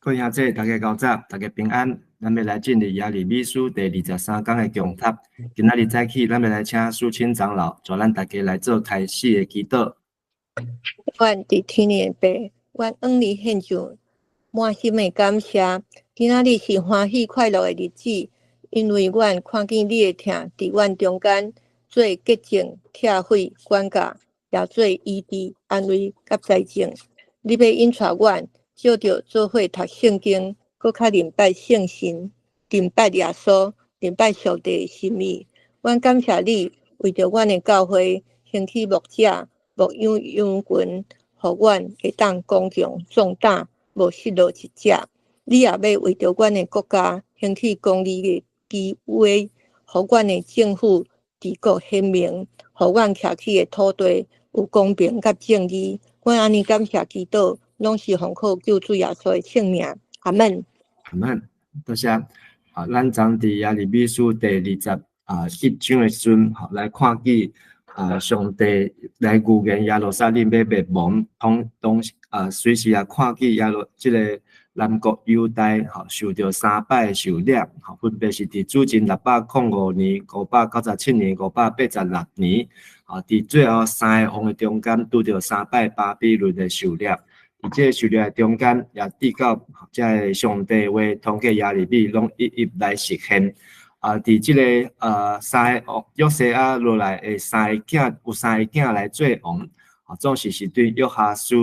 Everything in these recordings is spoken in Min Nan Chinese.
各位兄弟，大家較早，大家平安。咱欲來進入耶利米書第二十三講的共讀。今仔日早起，咱欲來請蘇青長老，帶咱大家來做開始的祈禱。阮佇天的爸，阮向你獻上滿心的感謝。今仔日是歡喜快樂的日子，因為阮看見你的疼佇阮中間，做潔淨、拆毀、管教，也做醫治、安慰佮栽種。你欲引帶阮，藉著做伙讀聖經，閣較認捌聖神，認捌耶穌，認捌上帝的心意。阮感謝你，為著阮的教會興起牧者、牧養羊群，予阮會當剛強壯膽，無失落一隻。你也欲為著阮的國家興起公義的基位，予阮的政府治國顯明，予阮徛起的土地有公平佮正義。阮按呢感謝祈禱，攏是奉靠救主耶穌的聖名。阿門。阿門。多謝。啊，咱昨佇耶利米書第二十一章的時陣，來看見上帝來預言耶路撒冷欲滅亡，當當隨時也看見耶路這个南國猶大受著三擺受掠，分別是佇主前605年、597年、586年，佇最後三个王的中間，拄著三擺巴比倫的受掠。佇這个受掠的中間，也直到這个上帝話通過耶利米，攏一一來實現。佇這个三个王約西亞落來的三个囝，有三个囝來做王，總是是對約哈斯，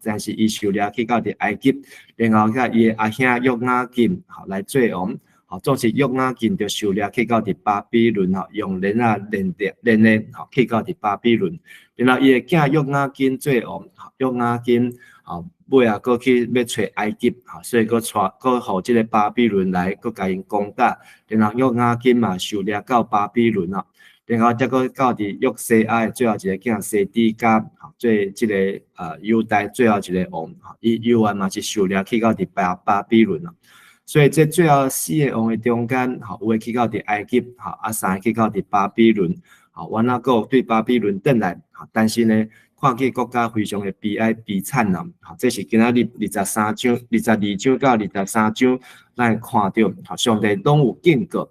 但是伊受掠去到佇埃及，然後佮伊的阿兄約雅斤來做王，總是約雅斤就受掠去到佇巴比倫，用鏈仔連著連的，去到佇巴比倫，然後伊的囝約雅斤做王，約雅斤，尾仔閣去欲揣埃及，所以閣帶閣予這个巴比倫來，閣共𪜶攻打，然後約雅斤嘛受掠到巴比倫啊，然後才閣到佇約西亞的最後一个囝西底家，做這个猶大最後一个王，伊猶原嘛是受掠去到佇巴比倫啊，所以這最後四个王的中間，有的去到佇埃及，三个去到佇巴比倫，原來閣有對巴比倫轉來，但是呢，看見國家非常的悲哀悲慘啊！這是今仔日二十三章、22章到二十三章，咱會看著，上帝攏有警告。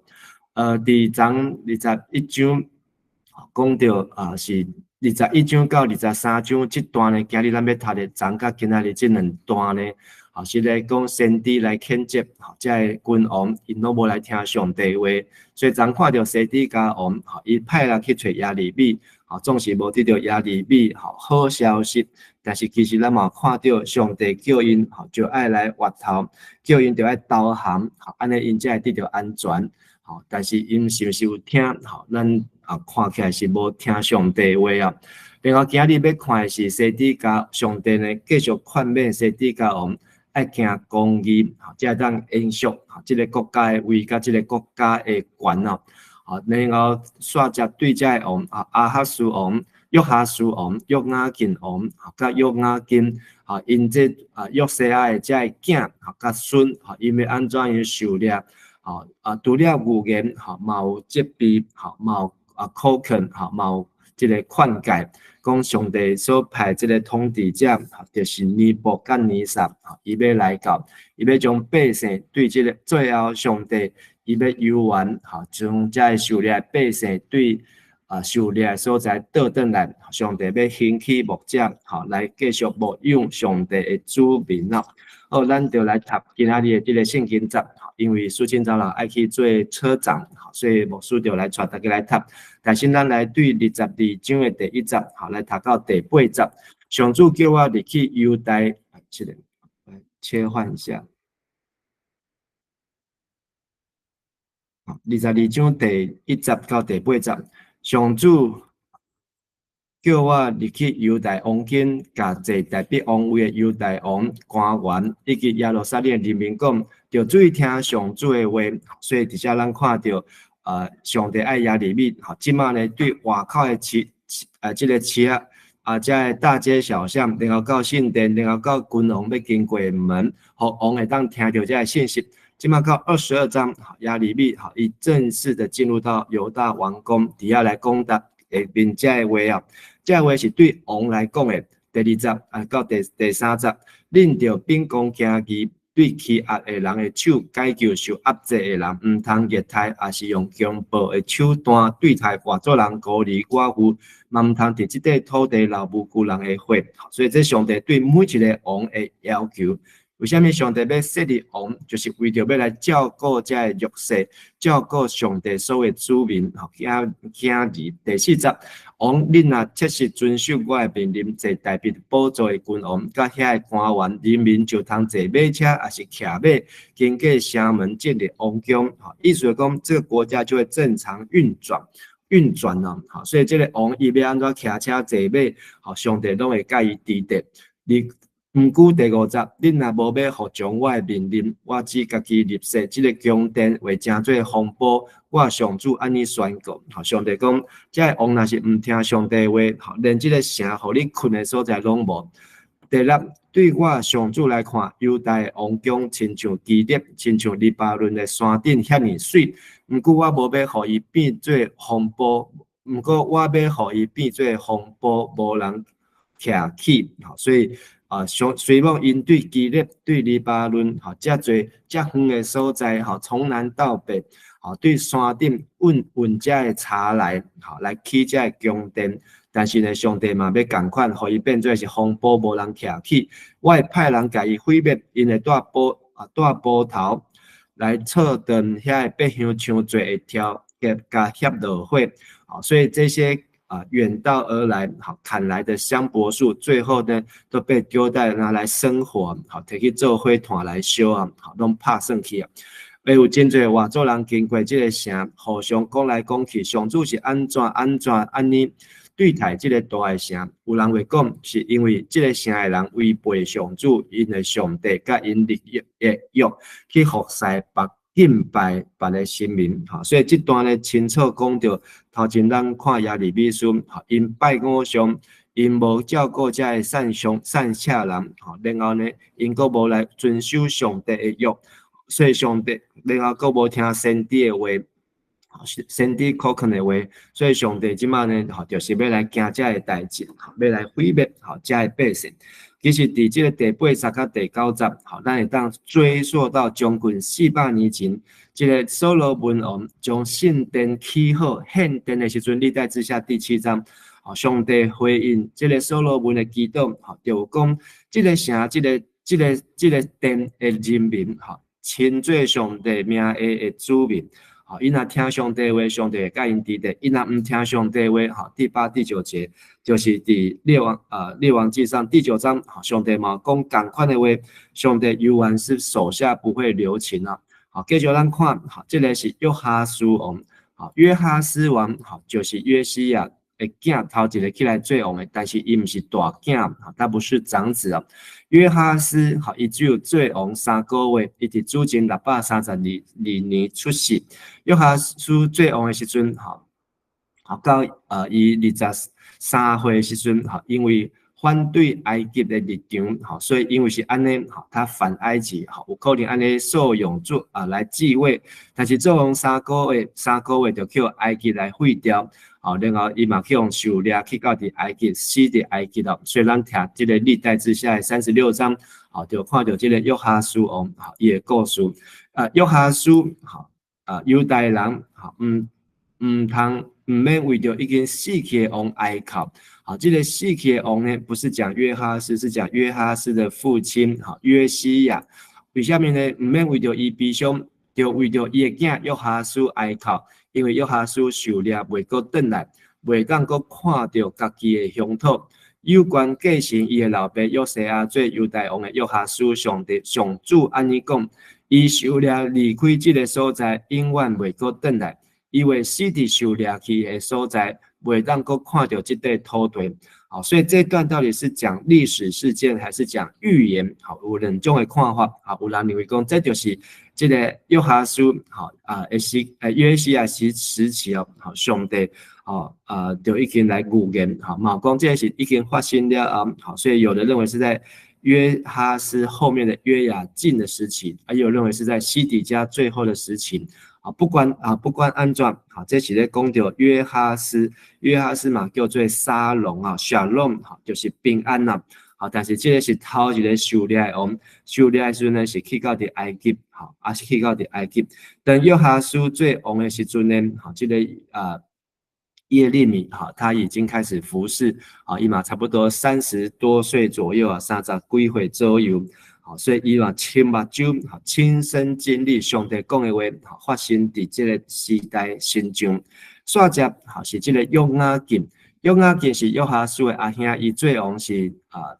佇昨二十一章講著是二十一章到二十三章這段呢，今日咱欲讀的昨佮今仔日這兩段呢，是來講先知來譴責，這个君王，𪜶攏無來聽上帝話，所以昨看著西底家王，伊派人去揣耶利米。總是無得著耶利米好消息，但是其實咱嘛看著上帝叫𪜶就愛來越頭，叫𪜶就愛投降，按呢𪜶才會得著安全。但是𪜶是毋是有聽？咱看起來是無聽上帝話啊。然後今日欲看的是西底家，上帝呢繼續勸勉西底家王愛行公義，才會當延續這个國家的位佮這个國家的權哦。然後煞接對這个王，亞哈斯王、約哈斯王、約雅斤王，佮約雅斤，𪜶這約西亞的這个囝，佮孫，𪜶欲按怎樣受掠？除了預言，嘛有責備，嘛有苦勸，嘛有這个勸誡，講上帝所派這个統治者，就是尼布甲尼撒，伊欲來到，伊欲將百姓對這个最後上帝。伊欲猶原，將這个受掠百姓對受掠所在倒轉來，上帝欲興起牧者，來繼續牧養上帝的子民哦。好，咱就來讀今仔日的這个聖經節，因為蘇清長老愛去做車長，所以牧師就來帶大家來讀。但是咱來對二十二章的第一節，來讀到第八節。上主叫我入去猶大，這个來切換一下。二十二章第一節到第八節，上主叫我入去猶大王宮，共坐大衛王位的猶大王官員以及耶路撒冷的人民講，著注意聽上主的話。所以佇遮咱看著，上帝愛耶利米，這馬呢對外口的市，這个市仔，這个大街小巷，然後到聖殿，然後到君王欲經過的門，予王會當聽著這个信息。這馬到22章，耶利米，伊正式的進入到猶大王宮，佇遐來講答下面這个話啊，這个話是對王來講的。第二節到第三節，恁著秉公行義，對欺壓的人的手解救受壓制的人，毋通虐待，抑是用強暴的手段對待外族人、孤兒寡婦，嘛毋通佇這塊土地流無辜人的血。所以這上帝對每一个王的要求。為啥物上帝欲設立王，就是為著欲來照顧這个弱勢，照顧上帝所有子民，吼，囝囝兒。第四節，王，恁若切實遵守我的命令，坐大衛寶座的君王，佮遐个官員，人民就通坐馬車，抑是騎馬，經過城門進入王宮。吼，意思講，這个國家就會正常運轉。運轉咯，吼，所以這个王伊欲按怎騎車坐馬，吼，上帝攏會共伊治理。你毋過第五節，恁若無欲服從我的命令，我只家己立設這个宮殿會成做風波。我上主按呢宣告，吼，上帝講，這个王若是毋聽上帝話，吼，連這个城予你睏的所在攏無。第六，對我上主來看，猶大的王宮親像基列，親像黎巴嫩的山頂遐爾媠。毋過我無欲予伊變做荒坡，毋過我欲予伊變做荒坡，無人徛起。所以啊，上雖罔𪜶對基列、對黎巴嫩，吼，遮濟遮遠的所在，吼，從南到北，吼，對山頂運運遮的柴來，吼，來起遮个宮殿。但是呢，上帝嘛欲仝款，予伊變做是荒坡，無人徛起。我會派人共伊毀滅，𪜶會帶斧啊帶斧頭來切斷遐个百香樹的條，共翕落火。好，所以這些啊遠道而來，好砍來的香柏樹，最後呢都被丟在拿來生火，好提去做火炭來燒啊，好攏拍算去啊。會有真濟外族人經過這个城，互相講來講去，上主是按怎按怎按呢對待這个大的城。有人會講，是因為這个城的人違背上主，𪜶的上帝，佮𪜶立約的約去服侍別敬拜別个神明，吼，所以這段呢清楚講著，頭前咱看耶利米書，吼，𪜶拜偶像，𪜶無照顧遮个散鄉散赤人，吼，然後呢，𪜶閣無來遵守上帝的約，所以上帝，然後閣無聽先知的話，先知口肯的話，所以上帝這擺呢，吼，就是欲來行遮个代誌，欲來毀滅，吼，遮个百姓。其實，佇這个第八節佮第九節，吼，咱會當追溯到將近400年前，這个所羅門王將聖殿起好獻殿的時陣，歷代志下第七章，吼，上帝回應這个所羅門的祈禱，吼，就講這个城、這个、這个、這个殿的人民，吼，稱做上帝名下的子民，吼，𪜶若聽上帝話，上帝會共𪜶治理；𪜶若毋聽上帝話，吼，第八、第九節。就是佇列王紀上第九章，上帝嘛講仝款的話，上帝猶原是手下不會留情啊。好，繼續咱看，好，這个是約哈斯王，好，約哈斯王，好，就是約西亞的囝頭一个起來做王的，但是伊毋是大囝，他不是長子啊。約哈斯，好，伊只有做王3個月，伊佇主前632年出世。約哈斯做王的時陣，吼，好到伊23歲時陣，吼，因為反對埃及的立場，吼，所以因為是按呢，吼，他反埃及，吼，有可能按呢受用做啊來繼位，但是做王三個月，三個月就去予埃及來廢掉，吼，然後伊嘛去予受掠去到佇埃及，死佇埃及咯。所以咱聽這個歷代志下36章，吼，就看著這個約哈斯王，吼，伊的故事。啊，約哈斯，吼，啊，猶大人，吼，毋毋通毋免為著已經死去的王哀哭。好，這個死去的王呢，不是講約哈斯，是講約哈斯的父親，吼，約西亞。為啥物呢？毋免為著伊悲傷，著為著伊的囝約哈斯哀哭，因為約哈斯受掠袂閣轉來，袂當閣看著家己的鄉土。有權繼承伊的老爸約西亞做猶大王的約哈斯，上帝上主按呢講，伊受掠離開這个所在，永遠袂閣轉來。伊會死佇受掠去的所在，袂當閣看著這塊土地。好，所以這段到底是講歷史事件，還是講預言？好，有兩種的看法。好，有人認為講這就是這个約哈斯，好啊，時約西亞時時期哦，好，上帝，好啊，就已經來預言，好，嘛講這是已經發生了啊，好，所以有的認為是在約哈斯後面的約雅敬的時期，啊，有認為是在西底家最後的時期。啊，不管啊，不管按怎，好，這是咧講著約哈斯，約哈斯嘛叫做沙龍啊，沙龍，哈，就是平安呐。好，好，但是這个是頭一个受掠的王，受掠的時陣呢是去到佇埃及，吼，也是去到佇埃及。當約哈斯做王的時陣呢，吼，這个啊耶利米，哈，他已經開始服侍，啊，伊嘛差不多30多歲左右啊，三十幾歲左右，好，所以伊嘛親目睭，哈，親身經歷上帝講的話，發生佇這个時代身上。煞接，吼，是這个約雅敬，約雅敬是約哈斯的阿兄，伊做王是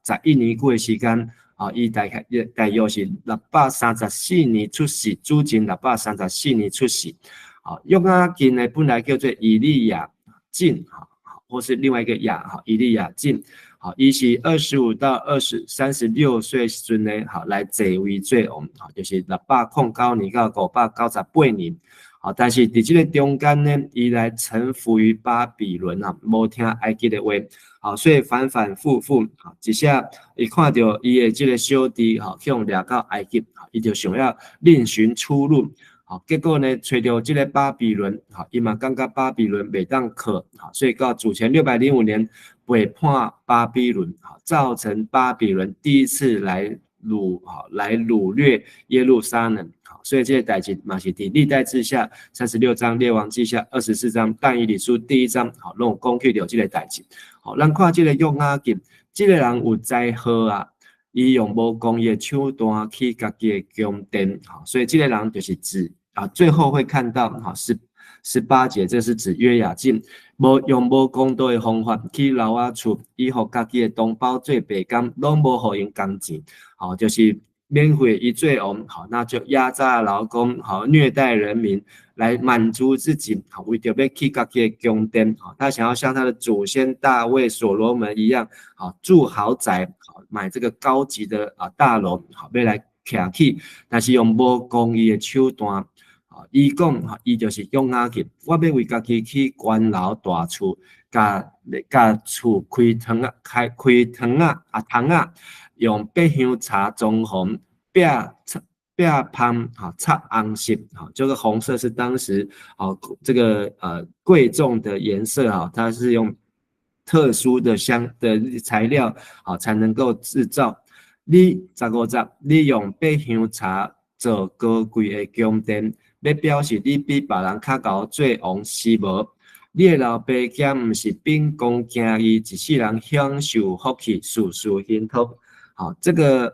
11年久的時間，啊，伊大概大約是634年出世，主前634年出世。好，約雅敬呢本來叫做以利亞敬，哈，或是另外一個亞，哈，以利亞敬，好，伊是25到36歲時陣呢，好來坐位做王，吼，就是609年到598年。好，但是佇這个中間呢，伊來臣服於巴比倫啊，無聽埃及的話，好，所以反反复复，好，一下伊看著伊的這个小弟，吼，去予掠到埃及，伊就想要另尋出路，好，結果呢，揣著這个巴比倫，好，伊嘛感覺巴比倫袂當靠，好，所以到主前605年背叛巴比倫，好，造成巴比倫第一次來擄，好，來擄掠耶路撒冷。所以這个代誌嘛是佇歷代志下36章、列王紀下24章、但以理書第一章，好，攏有講起著這个代誌。好，咱看這个約雅敬，這个人有災禍啊，伊用無公義的手段起家己的宮殿，好，所以這个人就是指啊，最後會看到，哈，18節，這是指約雅敬，無用無公道的方法起樓仔厝，伊予家己的同胞做白工，攏無予𪜶工錢，好，就是免費伊做王，好，那就壓榨勞工，好，虐待人民來滿足自己，好，為著欲起家己的宮殿，好，他想要像他的祖先大衛、所羅門一樣，好，住豪宅，好，買這個高級的啊大樓，好，欲來徛起，但是用無公義的手段，啊，伊講，伊就是約雅敬，我欲為家己起懸樓大厝，共共厝開窗仔，開開窗仔啊窗仔。用百香茶裝潢，壁壁芳哈插紅色，哈，這個紅色是當時啊這個貴重的顏色哈，它是用特殊的香的材料啊才能夠製造。你15節，你用百香茶做高貴的宮殿，欲表示你比別人較𠢕做王是無？你的老爸敢毋是秉公行義，一世人享受福氣，事事亨通。好，這個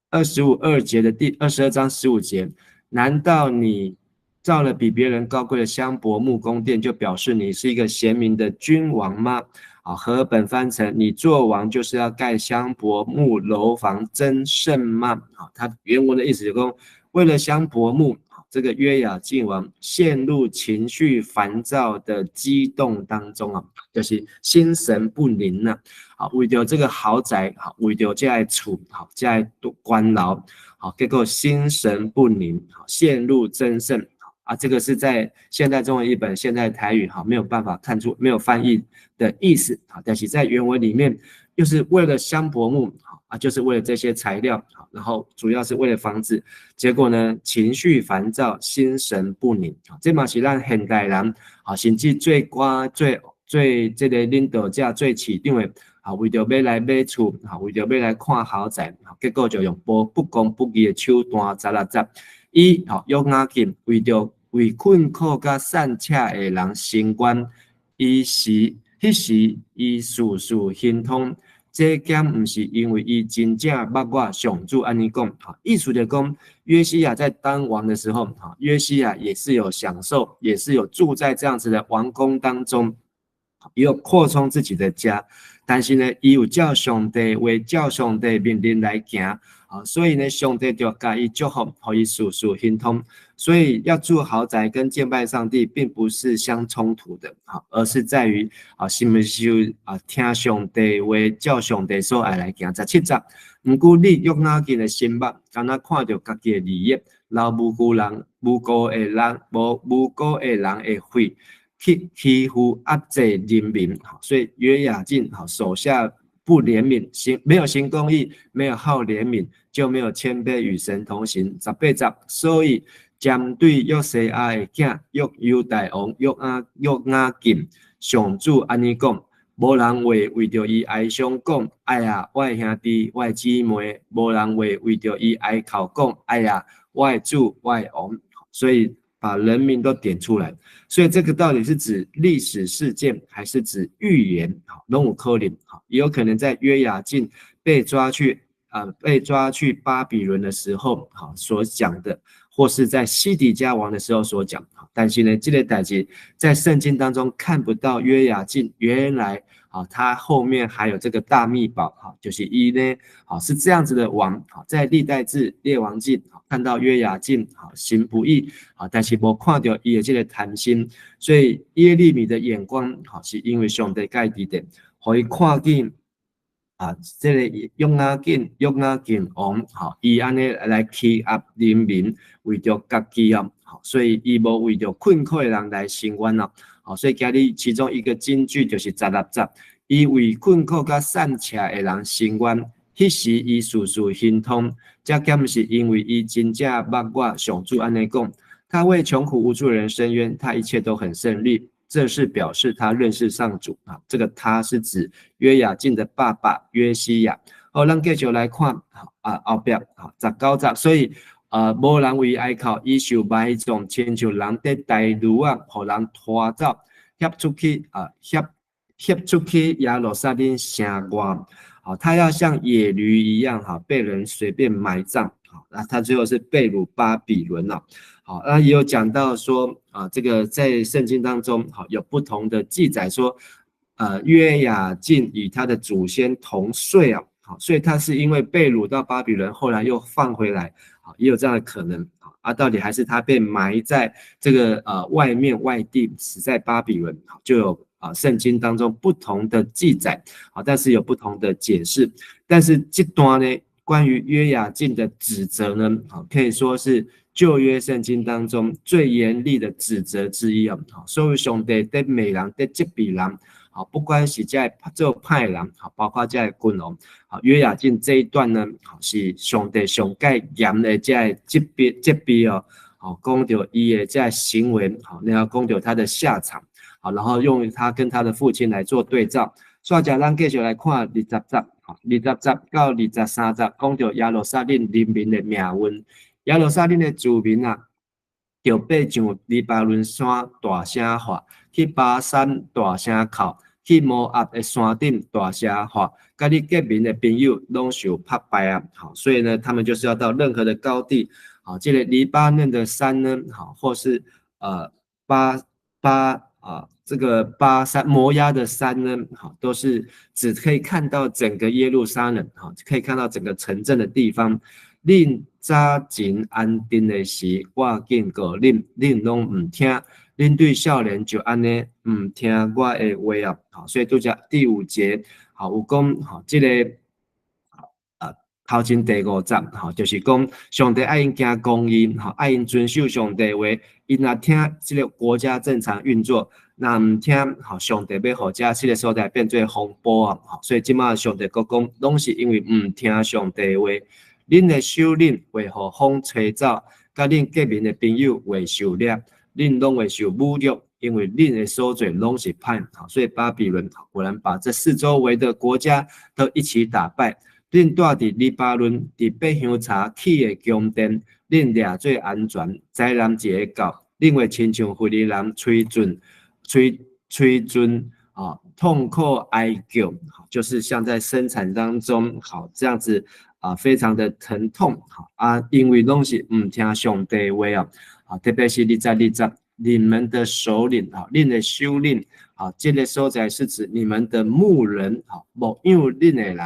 25 2節的第22章15節，難道你造了比別人高貴的香柏木宮殿，就表示你是一個賢明的君王嗎？啊，和合本翻成你做王就是要蓋香柏木樓房爭勝嗎？啊，他原文的意思就講，為了香柏木，這個約雅敬王陷入情緒煩躁的激動當中啊，就是心神不寧吶。啊，為著這個豪宅，好，為著這个厝，好，這个懸樓，好，結果心神不寧，好，陷入爭勝，啊，這個是在現代中文譯本、現代台語，哈，沒有辦法看出沒有翻譯的意思，啊，但是在原文裡面，又是為了香柏木，啊，就是為了這些材料，然後主要是為了房子，結果呢，情緒煩躁，心神不寧，啊，這嘛是咱現代人，啊，甚至做官、做做這个領導者、做市長的。啊，為著欲來買厝，啊，為著欲來看豪宅，結果就用無不公不義的手段。16節，伊吼約雅敬為著為困苦佮散赤的人伸冤，伊時彼時伊事事亨通，這敢毋是因為伊真正捌我上主按呢講，意思就講約西亞在當王的時候，哈，約西亞也是有享受，也是有住在這樣子的王宮當中，也有擴充自己的家。但是呢，伊有照上帝話，照上帝命令來行，啊，所以呢，上帝就共伊祝福，予伊事事亨通。所以要住豪宅跟敬拜上帝並不是相衝突的，啊，而是在於啊，是毋是啊，聽上帝話，照上帝所愛來行。17節，毋過你約雅敬的心目，敢若看著家己的利益，流無辜人、無辜的人、無無辜的人的血，去欺負壓制人民，所以約雅敬手下不憐憫，行沒有行公義，沒有好憐憫，就沒有謙卑與神同行。18節，所以針對約西亞的囝約猶大王約雅約雅敬，上主按呢講，無人會為著伊哀傷講：哎呀，我的兄弟，我的姊妹！無人會為著伊哀哭講：哎呀，我的主，我的王！所以把人名都點出來。所以這個到底是指歷史事件，還是指預言？好，攏有可能，好，也有可能在約雅敬被抓去巴比倫的時候，好所講的，或是在西底家王的時候所講。但是呢，這個代誌在聖經當中看不到約雅敬原來啊，他後面還有這個大秘寶，哈，就是伊呢，好是這樣子的王，好在歷代志列王紀看到約雅敬好行不義，好，但是無看著伊的這個貪心，所以耶利米的眼光，好是因為上帝佮伊佇咧，予伊看見啊，這個約雅敬王，吼，伊按呢來欺壓人民，為著家己哦，所以伊無為著困苦的人來伸冤哦，好，所以今日其中一個金句就是16節，伊為困苦佮散赤的人伸冤，彼時伊事事亨通，這敢毋是因為伊真正捌我上主按呢講，他為窮苦無助的人伸冤，他一切都很順利。這是表示他認識上主啊，這個他是指約雅敬的爸爸約西亞。好，咱繼續來看啊後壁啊19節，所以啊，無人為伊哀哭，伊受埋葬，親像人佇大驢仔，予人拖走，狎出去啊，狎狎出去耶路撒冷城外。好，他要像野驢一樣哈，被人隨便埋葬。好，那他最後是被擄巴比倫了。好，那也有講到說啊，這個在聖經當中，好有不同的記載說，約雅敬與他的祖先同睡啊，好，所以他是因為被擄到巴比倫，後來又放回來，好，也有這樣的可能啊，到底還是他被埋在這個外面外地，死在巴比倫，就有啊聖經當中不同的記載，好，但是有不同的解釋，但是這段呢，關於約雅敬的指責呢，好，可以說是舊約聖經當中最嚴厲的指責之一啊！所以上帝佇罵人，佇責備人，好，不管是這做歹人，好，包括這個君王，好，約雅敬這一段呢，好是上帝上蓋嚴的這個責備哦，好，講著伊的這個行為，好，然後講著他的下場，好，然後用他跟他的父親來做對照。所以，咱繼續來看二十節，好，20節到23節，講著耶路撒冷人民的命運。耶路撒冷的住民啊，著爬上黎巴嫩山大聲喊，去巴珊大聲哭，去摩押的山頂大聲喊，佮你結盟的朋友攏受拍敗啊！好，所以呢，他們就是要到任何的高地，好，這個黎巴嫩的山呢，好，或是巴巴啊，這個巴珊摩押的山呢，好，都是只可以看到整個耶路撒冷，好，可以看到整個城鎮的地方。恁早前安定的時，我警告恁，恁攏毋聽。恁對少年就按呢，毋聽我的話啊！好，所以拄才第五節，好有講，好，這個啊頭前第五節，好，就是講上帝愛𪜶行公義，好，愛𪜶遵守上帝話，𪜶若聽這個國家正常運作，若毋聽，好，上帝欲予這個所在變做荒埔啊！好，所以這馬上帝閣講，攏是因為毋聽上帝話。恁的首領會予風吹走，佮恁結盟的朋友會受掠，恁攏會受侮辱，因為恁的所做攏是歹。好，所以巴比倫果然把這四周圍的國家都一起打敗。恁住佇黎巴嫩，佇白香柴起的宮殿，恁掠做安全，災難一下到，恁會親像非利人吹盡、吹吹盡啊，痛苦哀叫，就是像在生產當中，好這樣子。啊，非常的疼痛，好啊，因為攏是毋聽上帝話啊，啊，特別是22節，你們的首領啊，恁的首領啊，這個所在是指你們的牧人，好，牧養恁的人，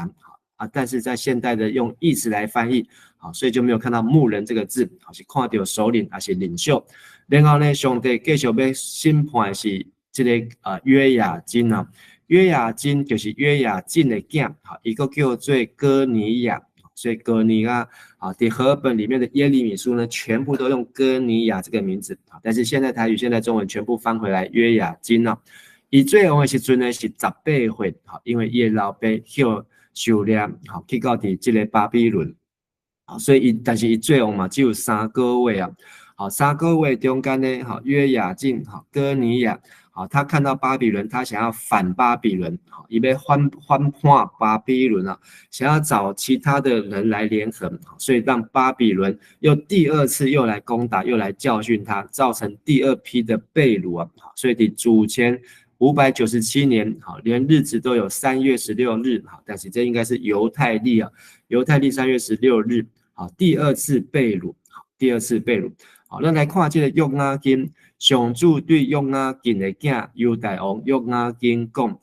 啊，但是在現代的用意思來翻譯，好，所以就沒有看到牧人這個字，好，是看著首領還是領袖。然後呢，上帝繼續欲審判的是這個啊約雅斤啊，約雅斤就是約雅敬的囝，好，伊閣叫做哥尼雅。所以哥尼亞啊，佇和合本裡面的耶利米書呢，全部都用哥尼亞這個名字啊，但是現在台語、現在中文全部翻回來約雅斤了。伊做王的時陣呢是18歲，好，因為伊的老爸予收掠，好去到佇這個巴比倫，好，所以伊但是伊做王嘛只有三個月啊，好，三個月中間呢，好約雅敬，好哥尼亞，啊，他看到巴比倫，他想要反巴比倫，好，伊欲反叛巴比倫啊，想要找其他的人來聯合，所以讓巴比倫又第二次又來攻打，又來教訓他，造成第二批的被擄啊。所以佇主前597年，好，連日子都有3月16日，好，但是這應該是猶太曆啊，猶太曆三月十六日，好，第二次被擄，好，第二次被擄，好，咱來看這個約雅斤。上主對約雅敬的囝猶大王約雅斤講：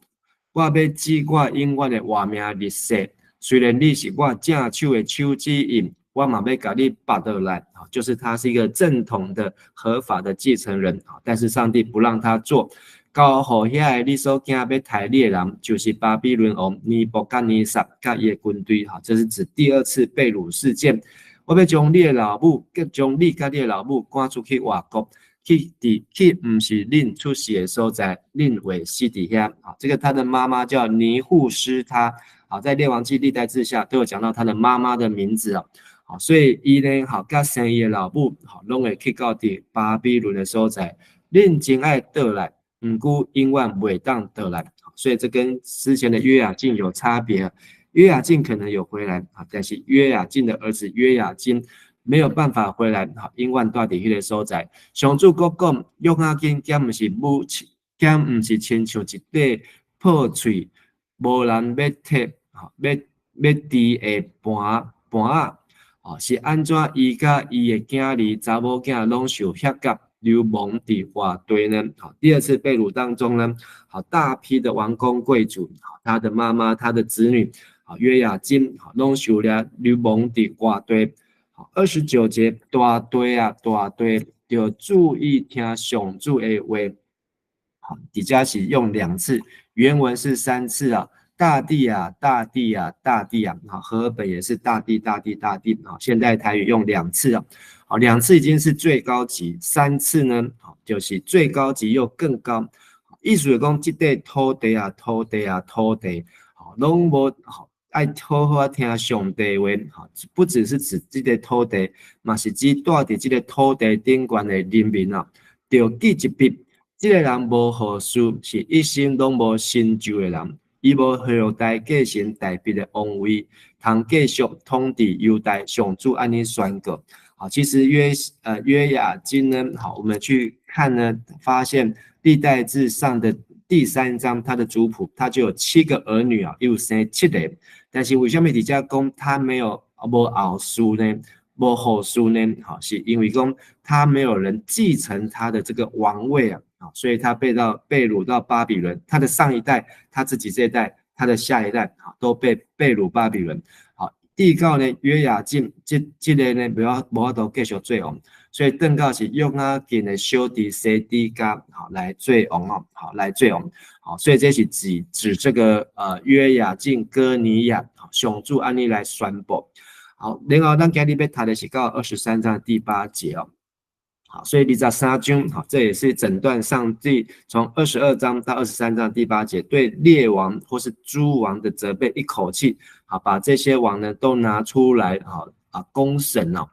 我欲指我永遠的活命立誓，雖然你是我正手的手指印，我嘛欲共你拔落來。就是他是一個正統的合法的繼承人，但是上帝不讓他做。交予遐個你所驚欲刣你的人，就是巴比倫王尼布甲尼撒佮伊的軍隊。哈，這是指第二次被擄事件。我欲將你的老母，將你佮你的老母趕出去外國。去佇去，毋是恁出世的所在，恁會死佇遐。啊，這個他的媽媽叫尼戶施他。啊，在列王紀歷代志下都有講到他的媽媽的名字啊。好，所以伊呢，好，佮生伊的老母，好，攏會去到佇巴比倫的所在。恁真愛倒來，毋過永遠袂當倒來。所以這跟之前的約雅敬有差別。約雅敬可能有回來啊，但是約雅敬的兒子約雅斤沒有辦法回來，吼，永遠蹛佇彼个所在。上主閣講，約雅斤敢毋是母，敢毋是親像一塊破碎，無人欲提，吼，欲治的盤盤仔，吼，是按怎伊佮伊的囝兒、查某囝攏受狎夾流亡佇外地呢？好，第二次被擄當中呢，好，大批的王公貴族，好，他的媽媽、他的子女，好，約雅斤，好，攏受掠流亡佇外地。29節，大地啊，大地，著注意聽上主的話。好，底下是用兩次，原文是三次啊。大地啊，大地啊，大地啊，好，和合本也是大地，大地，大地。好，現代台語用兩次啊。好，兩次已經是最高級，三次呢，好，就是最高級又更高。意思是講，這塊土地啊，土地啊，土地，好，攏無好。愛好好聽上帝話，吼，不只是指這個土地，嘛是指蹛佇這個土地頂懸的人民啊。著記一筆，這個人無後嗣，是一生攏無成就的人，伊無後代繼承大衛的王位，通繼續統治猶大。上主按呢宣告。好，其實約雅斤呢，好，我們去看呢，發現歷代志上的第三章，他的族譜，他就有七個兒女啊，有生七個。但是為啥物佇遮講他沒有無後嗣呢？無後嗣呢？好，是因為講他沒有人繼承他的這個王位啊，所以他被擄到巴比倫。他的上一代，他自己這一代，他的下一代，都被擄巴比倫。好，直到呢約雅敬這個呢，無法度繼續做王，所以轉到是約雅敬的小弟西底家，好來做王哦，好來做王。好，所以這是指這個約雅敬哥尼雅，上主按呢來宣布。好，然後咱今日欲讀的是到23章的第八節哦。好，所以23章，好，這也是整段上帝從22章到二十三章第八節對列王或是諸王的責備，一口氣，好，把這些王呢都拿出來，好啊，公審哦。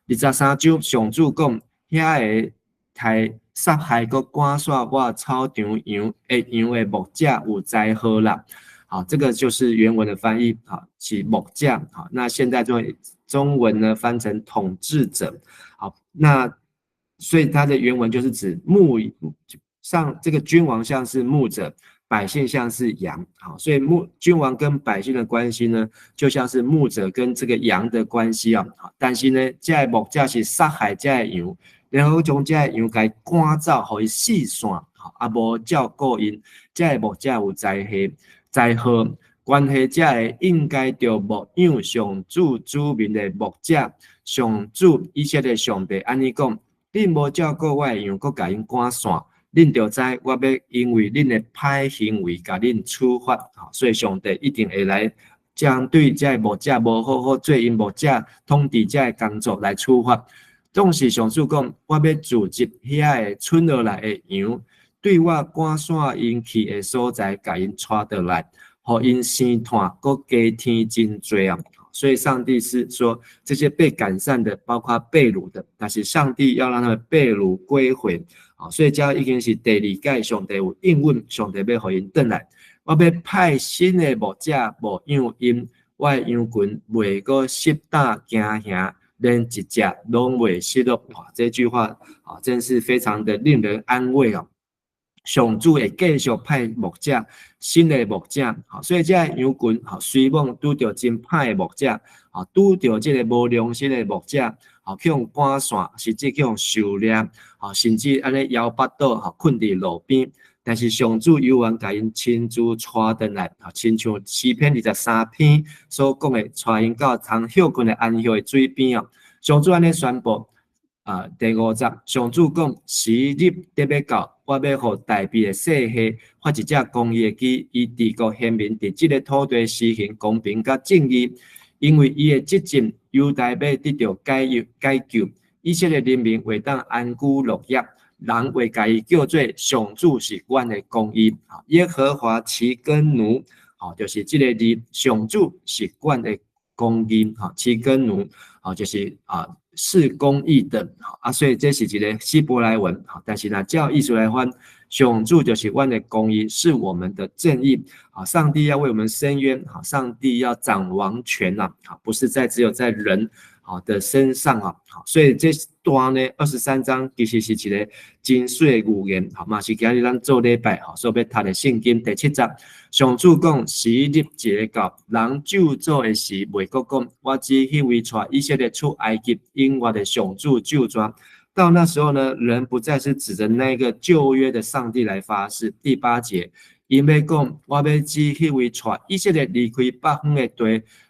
二十三章上主講，遐个刣殺害閣趕散我草場羊的羊的牧者有災禍啦。好，這個就是原文的翻譯，好，是牧者。好，那現在中文呢翻成統治者。好，那所以它的原文就是指牧上這個君王像是牧者，百姓像是羊。好，所以君王跟百姓的關係呢，就像是牧者跟這個羊的關係啊。好，但是呢，這个牧者是殺害這个羊，然後將這个羊共趕走，予伊四散，啊，無照顧𪜶，這个牧者有災禍，災禍，關係這个應該著牧養上主子民的牧者，上主以色列上帝按呢講：恁無照顧我的羊，閣共𪜶趕散，恁就知我欲因為恁的歹行為，共恁處罰。所以上帝一定會來針對這个牧者無好好做𪜶牧者統治者的工作來處罰。總是上主講，我欲組織遐个賰落來的羊，對我趕散𪜶去的所在，共𪜶帶倒來，予𪜶生湠，閣加添真濟啊！所以上帝是說，這些被趕散的，包括被擄的，但是上帝要讓他們被擄歸回。所以這已經是第二屆上帝有應允，上帝欲予𪜶轉來。我欲派新的牧者牧養𪜶，我的羊群袂閣失膽驚嚇，連一隻攏袂失落。哇，這句話啊，真是非常的令人安慰哦。上主會繼續派牧者，新的牧者，所以這个羊群，雖罔拄著真歹的牧者，拄著這个無良心的牧者，去予趕散，甚至去予狩獵，甚至按呢枵腹肚，睏佇路邊。但是上主猶原共𪜶親自帶轉來，親像詩篇23篇所講的，帶𪜶到通歇睏的安息的水邊哦。上主按呢宣布，第五節，上主講，時日得欲到，我欲予大衛的世系發一隻公義的基，伊治國顯明佇這个土地施行公平佮正義，因為伊的執政，猶大欲得著解救解救，以色列人民會當安居樂業。人會共伊叫做上主是阮的公義，耶和華齊根奴，就是這个字，上主是阮的公義，齊根奴，就是是公義的，所以這是一个希伯來文，但是呢，照意思來翻，上主就是阮的公義，是我們的正義，上帝要為我們伸冤，上帝要掌王權啦，不是在只有在人的身上啊，所以這段呢23章其實是一个真媠的預言，嘛是今日咱做禮拜所欲讀的聖經第七節。上主講，時日一个到，人咒詛的時，袂閣講，我指彼位帶以色列出埃及永活的上主咒詛。到那時候呢，人不再是指著那個舊約的上帝來發誓。第八節，𪜶欲講，我欲指彼位帶以色列離開北方的地，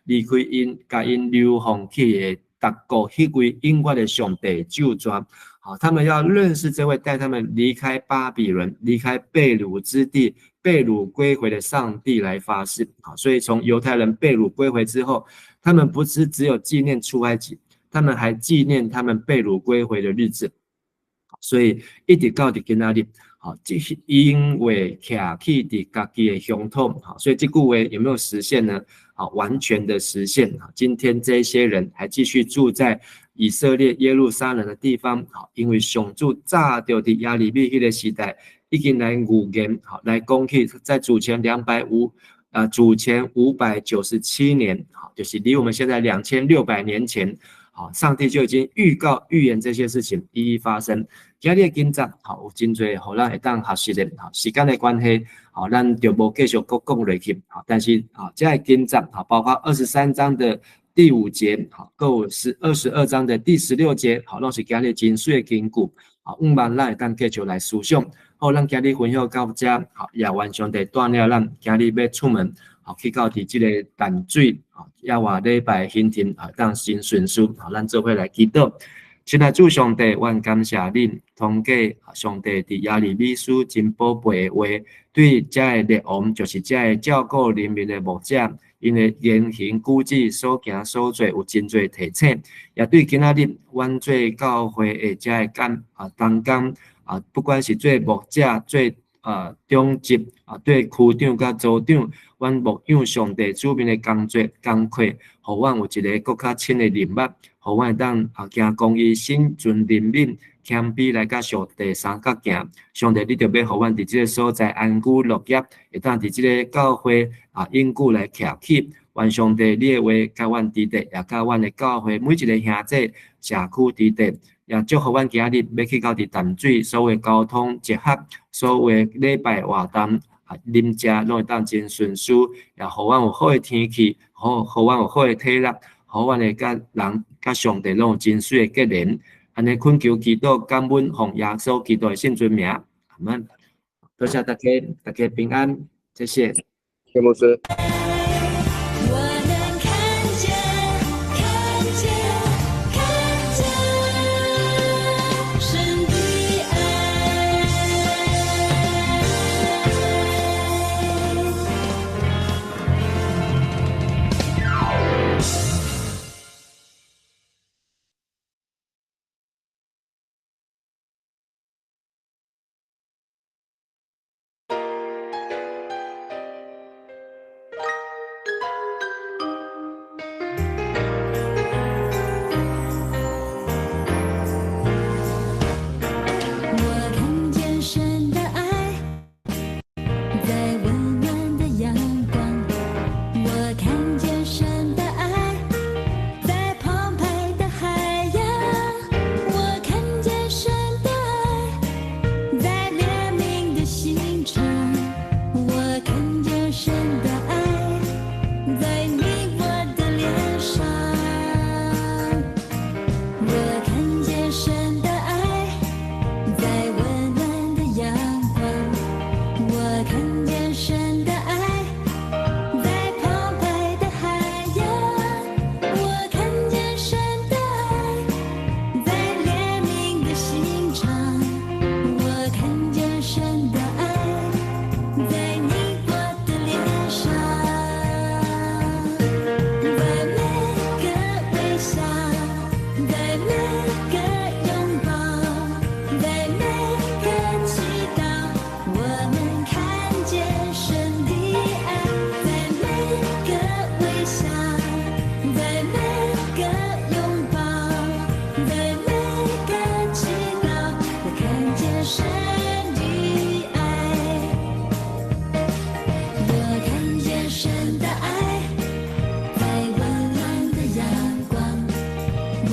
離開𪜶，共𪜶流放去的逐國，彼位永活的上帝咒詛。好，他們要認識這位帶他們離開巴比倫、離開被擄之地、被擄歸回的上帝來發誓。好，所以從猶太人被擄歸回之後，他們不是只有紀念出埃及，他們還紀念他們被擄歸回的日子。所以一直到佇今仔日，好，這是因為徛起佇家己的鄉土，好，所以這句話有沒有實現呢？好，完全的實現。今天這些人還繼續住在以色列耶路撒冷的地方，好，因為上主早就佇耶利米彼个時代已經來預言，好，來講起在主前兩百五，主前597年，好，就是離我們現在2600年前，好，上帝就已經預告預言這些事情一一發生。今日的經節，好，有真濟，予咱會當學習的，好，時間的關係，好，咱就無繼續閣講落去，好，但是，好，這个經節，好，包括23章的第五節，好，閣有是22章的第16節，好，攏是今日真媠的經句，好，向望咱會當繼續來思想。好，咱今日分享到這，好，也願上帝帶領咱今日欲出門，好，去到佇這个淡水，好，耶和華禮拜行程，啊，當真順遂，好，咱做伙來祈禱。親愛主上帝，阮感謝恁，通過上帝佇耶利米書真寶貝的話，對這个列王，就是這个照顧人民的牧者，𪜶的言行舉止所行所做有真濟提醒，也對今仔日阮做教會的這个干同工啊，不管是做牧者、做長執啊，對區長佮組長，阮牧養上帝子民的工作工課，予阮有一个閣較深的認捌，予阮會當行公義、心存憐憫、謙卑來佮上帝相佮行。上帝，你著欲予阮佇這个所在安居樂業，會當佇這个教會永久來徛起。願上帝，你的話佮阮佇佇，也佮阮的教會每一个兄弟社區佇佇，也祝福阮今日欲去到佇淡水所有交通集合，所有禮拜活動啉食攏會當真順遂，也予阮有好的天氣，予阮有好的體力，予阮會佮人佮上帝攏有真媠的結連。按呢懇求祈禱感恩奉耶穌基督的聖尊名，阿們。多謝大家，大家平安，謝謝。謝牧師。我能看見，看見，看見神的愛。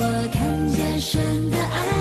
我看見神的愛。